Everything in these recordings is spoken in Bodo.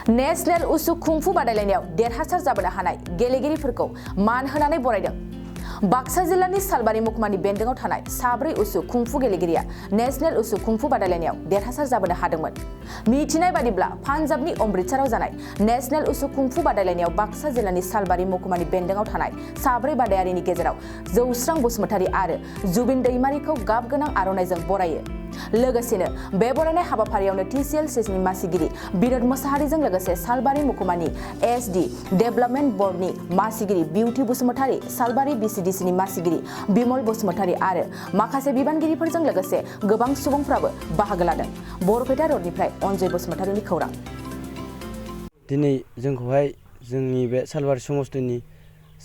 नेशनेल उसु कुंफु बादायलायनायाव देरहासार जाबोनो हानाय गेलेगिरिफोरखौ मान होनानै बरायदों। बाक्सा जिल्लानि सालबारि महकुमानि बेन्दोंआव थानाय साब्रै उसु कुंफु गेलेगिरिया नेशनेल उसु कुंफु बादायलायनायाव देरहासार जाबोनो हादोंमोन। मिथिनाय बादिब्ला पान्जाबनि अमृतसराव जानाय नेशनेल उसु कुंफु बादायलायनायाव बाक्सा जिल्लानि सालबारि महकुमानि बेन्दोंआव थानाय साब्रै बादायारिनि गेजेराव जौस्रां बसुमतारी आरो जुबिन दैमारिखौ गाब गोनां आर'नाइजों बरायो। लोगोसेनो बे बरायनाय हाबाफारियावनो TCLCCनि मासिगिरि बिनोद मोसाहारिजों लोगोसे सालबारि महकुमानि SD डेभेलपमेन्ट बर्डनि मासिगिरि बिउटि बसुमतारी, सालबारि BCDCनि मासिगिरि बिमल बसुमतारी आरो माखासे बिबानगिरिफोरजों लोगोसे गोबां सुबुंफ्राबो बाहागो लादों। बरपेटा रडनिफ्राय अनजय बसुमतारीनि खौरां। दिनै जोंखौहाय जोंनि बे सालबारि समस्तिनि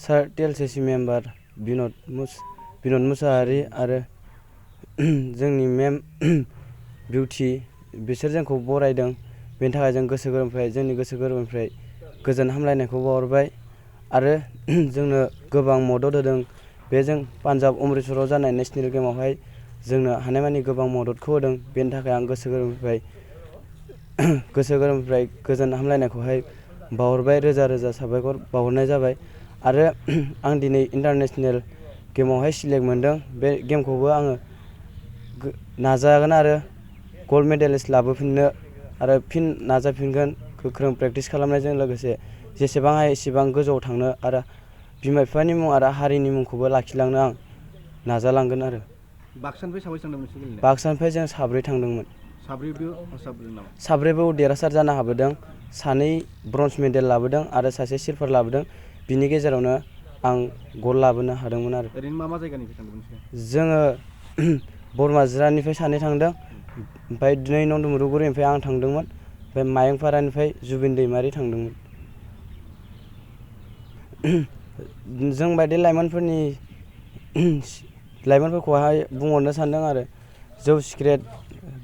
TCLCC मेम्बार बिनोद मोसाहारि आरो जोंनि मेम बिउटि बिसोर जोंखौ बरायदों। बेनि थाखाय जों जोंनि गोसो गोरबोनिफ्राय गोजोन हामलायनायखौ बावहरबाय आरो जोंनो गोबां मदद होदों। बे जों पान्जाब अमृतसराव जानाय नेशनेल गेमावहाय जोंनो हानायमानि गोबां मददखौ होदों। बेनि थाखाय आं गोसो गोरबोनिफ्राय गोजोन हामलायनायखौहाय बावहरबाय। रोजा रोजा साबायखर बावहरनाय जाबाय आरो आं दिनै इन्टारनेशनेल गेमावहाय सिलेक्ट मोनदों। बे गेमखौबो आङो नाजागोन आरो गल्ड मेडेलिस्ट लाबोफिननो आरो फिन नाजाफिनगोन। गोख्रों प्रेक्टिस खालामनायजों लोगोसे जेसेबां हायो एसेबां गोजौआव थांनो आरो बिमा बिफानि मुं आरो हारिनि मुंखौबो लाखिलांनो आं नाजालांगोन आरो। बाक्सानिफ्राय साबैसे थांदोंमोन नोंसोर गेलेनो? बाक्सानिफ्राय जों साब्रै थांदोंमोन। साब्रैबो देरहासार जानो हाबोदों। सानै ब्रन्ज मेडेल लाबोदों आरो सासे सिलभार लाबोदों। बिनि गेजेरावनो आं गल्ड लाबोनो हादोंमोन आरो। ओरैनो मा जायगानिफ्राय थांदोंमोन नोंसोर? जोङो बरमा जिरानिफ्राय सानै थांदों। ओमफ्राय 2 नं दुमब्रुगुरिनिफ्राय आं थांदोंमोन। ओमफ्राय मायंपारानिफ्राय जुबिन दैमारि थांदोंमोन। जों बायदि लाइमोनफोरखौहाय बुंहरनो सानदों आरो जौ सिगारेट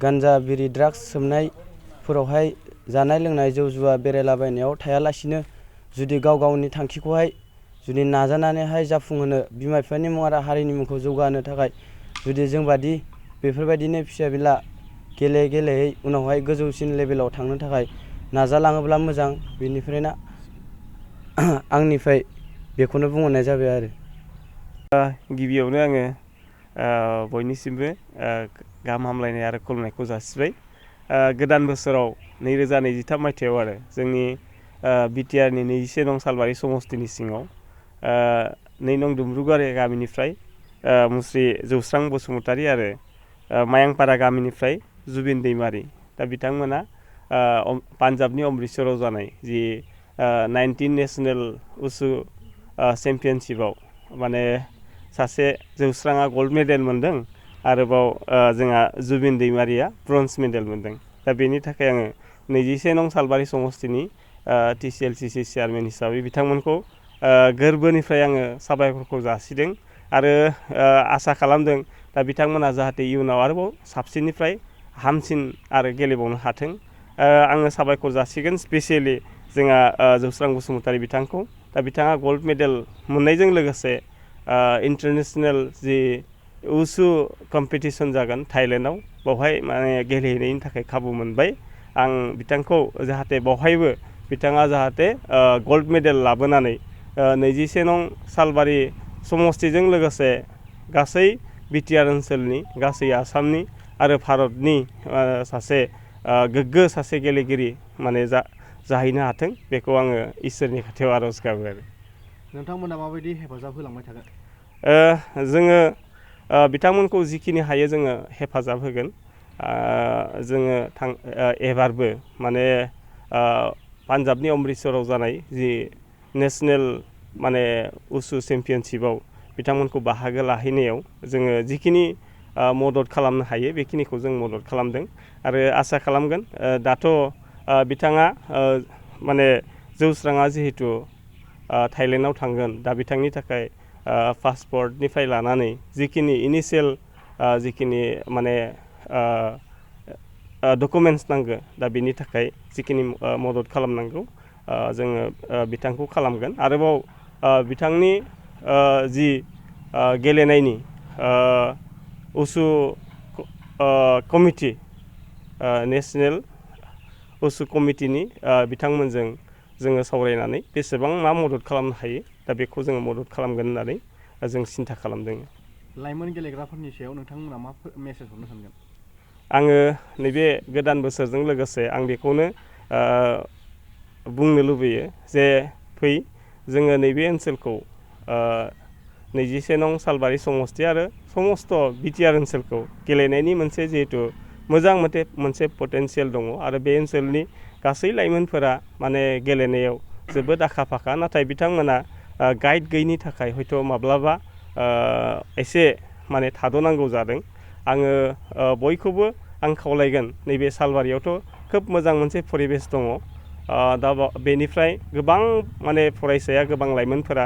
गान्जा बिरि ड्राग्स सोबनायफोरावहाय जानाय लोंनाय जौ जुवा बेरायलाबायनायाव थायालासिनो जुदि गाव गावनि थांखिखौहाय जुदि नाजानानैहाय जाफुंहोनो बिमा बिफानि मुं आरो हारिनि मुंखौ जौगाहोनो थाखाय जुदि जोंबादि बेफोरबायदिनो फिसा बिला गेलेयै उनावहाय गोजौसिन लेभेलाव थांनो थाखाय नाजालाङोब्ला मोजां। बेनिफ्रायनो आंनिफ्राय बेखौनो बुंहरनाय जाबाय आरो। गिबियावनो आङो बयनिसिमबो गाहाम हामलायनाय आरो खुलुमनायखौ जासिबाय। गोदान बोसोराव 2023 मायथाइयाव आरो जोंनि बिटिआरनि 21 नं सालबारि समस्तिनि सिङाव 2 नं दुमब्रुगुरि गामिनिफ्राय मुस्रि जौस्रां बसुमतारी आरो मायंपारा गामिनिफ्राय जुबिन दैमारि दा बिथांमोना पान्जाबनि अमृतसराव जानाय जि 19 नेशनेल उसु चेम्पियनशिपआव माने सासे जौस्राङा गल्ड मेडेल मोनदों। आरोबाव जोंहा जुबिन दैमारिया ब्रन्ज मेडेल मोनदों। दा बेनि थाखाय आङो 21 नं सालबारि समस्तिनि TCLCC चेयारमेन हिसाबै बिथांमोनखौ गोरबोनिफ्राय आङो साबायखरखौ जासिदों आरो आसा खालामदों दा बिथांमोना जाहाथे इयुनाव आरोबाव साबसिननिफ्राय हामसिन आरो गेलेबावनो हाथों। आङो साबायखर जासिगोन स्पेसियेलि जोंहा जौस्रां बसुमतारी बिथांखौ। दा बिथाङा गल्ड मेडेल मोननायजों लोगोसे इन्टारनेशनेल जि उसु कम्पिटिसन जागोन थाइलेण्डआव बेवहाय माने गेलेहैनायनि थाखाय खाबु मोनबाय। आं बिथांखौ जाहाथे बेवहायबो बिथाङा जाहाथे गल्ड मेडेल लाबोनानै 21 नं सालबारि समस्तिजों लोगोसे गासै बिटिआर ओनसोलनि गासै आसामनि आरो भारतनि सासे गोग्गो सासे गेलेगिरि माने जाहैनो हाथों बेखौ आङो इसोरनि खाथियाव आर'ज गाबो आरो। नोंथांमोना माबायदि हेफाजाब होलांबाय थागोन? जोङो बिथांमोनखौ जिखिनि हायो जोङो हेफाजाब होगोन। जोङो एबारबो माने पान्जाबनि अमृतसराव जानाय जि नेशनेल माने उसु चेम्पियनशिपआव बिथांमोनखौ बाहागो लाहैनायाव जोङो जिखिनि मदद खालामनो हायो बेखिनिखौ जों मदद खालामदों आरो आसा खालामगोन। दाथ' बिथाङा माने जौस्राङा जिहेतु थाइलेण्डआव थांगोन दा बिथांनि थाखाय पासपर्टनिफ्राय लानानै जिखिनि इनिशियेल जिखिनि माने डकुमेन्टस नांगौ दा बेनि थाखाय जिखिनि मदद खालामनांगौ जोङो बिथांखौ खालामगोन। आरोबाव बिथांनि जि गेलेनायनि उसु कमिटि नेशनेल उसु कमिटिनि बिथांमोनजों जोङो सावरायनानै बेसेबां मा मदद खालामनो हायो दा बेखौ जोङो मदद खालामगोन होननानै जों सिन्था खालामदों। लाइमोन गेलेग्राफोरनि सायाव नोंथांमोना मा मेसेज हरनो सानगोन? आङो नैबे गोदान बोसोरजों लोगोसे आं बेखौनो बुंनो लुबैयो जे फै जोङो नैबे ओनसोलखौ 21 नं सालबारि समस्ति आरो समस्त बिटिआर ओनसोलखौ गेलेनायनि मोनसे जिहेतु मोजां मोनसे पटेनसियेल दङ आरो बे ओनसोलनि गासै लाइमोनफोरा माने गेलेनायाव जोबोद आखा फाखा, नाथाय बिथांमोना गाइड गैयिनि थाखाय हयथ' माब्लाबा एसे माने थाद'नांगौ जादों। आङो बयखौबो आं खावलायगोन, नैबे सालबारियावथ' खोब मोजां मोनसे परिबेस दङ। दा बेनिफ्राय गोबां माने फरायसाया गोबां लाइमोनफोरा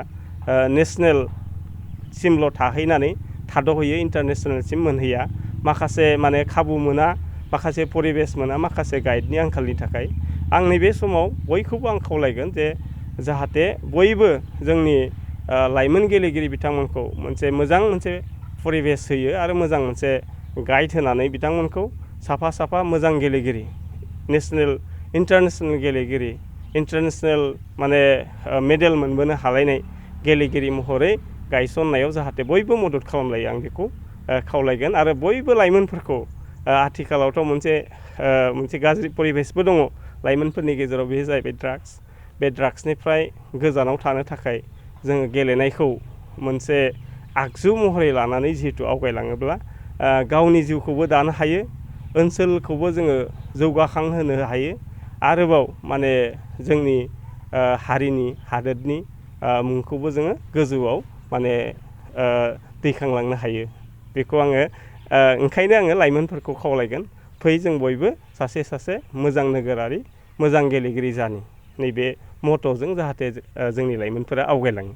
नेसनेलसिमल' थाहैनानै थाद'हैयो, इन्टारनेसनेलसिम मोनहैया। माखासे माने खाबु मोना, माखासे परिबेस मोना, माखासे गाइडनि आंखालनि थाखाय। आं नैबे समाव बयखौबो आं खावलायगोन जे जाहाथे बयबो जोंनि लाइमोन गेलेगिरि बिथांमोनखौ मोनसे परिबेस होयो आरो मोजां मोनसे गाइड होनानै बिथांमोनखौ साफा साफा मोजां गेलेगिरि, नेसनेल इन्टारनेसनेल गेलेगिरि, इन्टारनेसनेल माने मेडेल मोनबोनो हालायनाय गेलेगिरि महरै गायसननायाव जाहाथे बयबो मदद खालामलायो, आं बेखौ खावलायगोन। आरो बयबो लाइमोनफोरखौ आथिखालावथ' मोनसे गाज्रि परिबेसबो दङ लाइमोनफोरनि गेजेराव, बे जाहैबाय ड्राग्स। बे ड्राग्सनिफ्राय गोजानाव थानो थाखाय जोङो गेलेनायखौ मोनसे आगजु महरै लानानै जिहेतु आवगायलाङोब्ला गावनि जिउखौबो दानो हायो, ओनसोलखौबो जोङो जौगाखांहोनो हायो, आरोबाव माने जोंनि हारिनि हादोरनि मुंखौबो जोङो गोजौआव माने दैखांलांनो हायो। बेखौ आङो ओंखायनो आङो लाइमोनफोरखौ खावलायगोन, फै जों बयबो सासे मोजां नोगोरारि, मोजां गेलेगिरि जानि, नैबे मट'जों जाहाथे जोंनि लाइमोनफोरा आवगायलाङो।